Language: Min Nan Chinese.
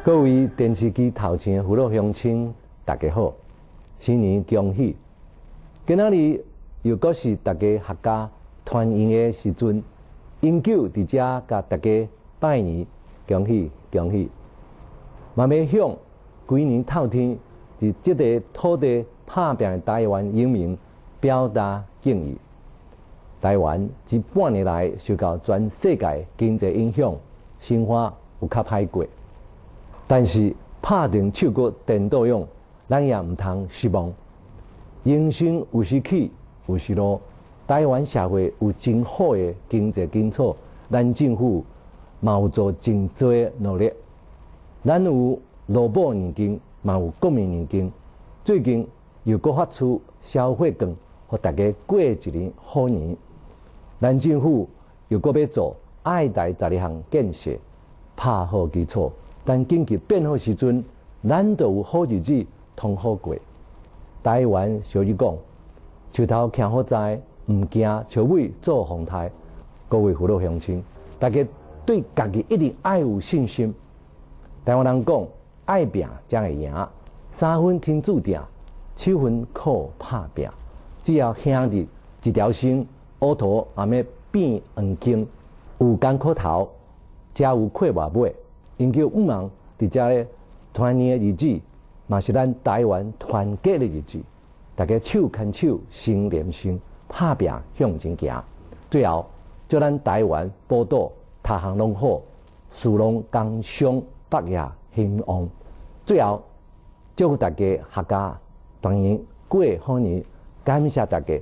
各位電視機頭前的父老鄉親，大家好，新年恭喜！今仔日又閣是大家合家團圓的時陣，英九佇遮共大家拜年，恭喜恭喜！嘛欲向規年透天佇這塊土地拍拚的台灣人民表達敬意。台灣這半年來受到全世界經濟影響，生活有較歹過。但是拍斷手骨顛倒勇，咱也毋通失望。人生有時起，有時落。台灣社會有真好的經濟基礎，咱政府嘛有做真濟努力。咱有勞保年金，嘛有國民年金。最近又閣發出消費券，予大家過一年好年。咱政府又閣欲做愛台十二項建設，拍好基礎。等經濟變好時陣，咱就有好日子通好過。台灣俗語講：樹頭徛好在，毋驚樹尾做風颱。各位父老鄉親，大家對家己一定愛有信心。台灣人講：愛拚才會贏，三分天注定，七分靠拍拚。只要兄弟一條心，烏塗也欲變黃金，有艱苦頭，才有快活尾。英九向望佇遮咧團年的日子，嘛是咱台灣團結的日子。大家手牽手，心連心，拍拚向前行。最後，祝咱台灣寶島，逐項攏好，士農工商百業興旺。最後，祝福大家合家團圓過好年，感謝大家。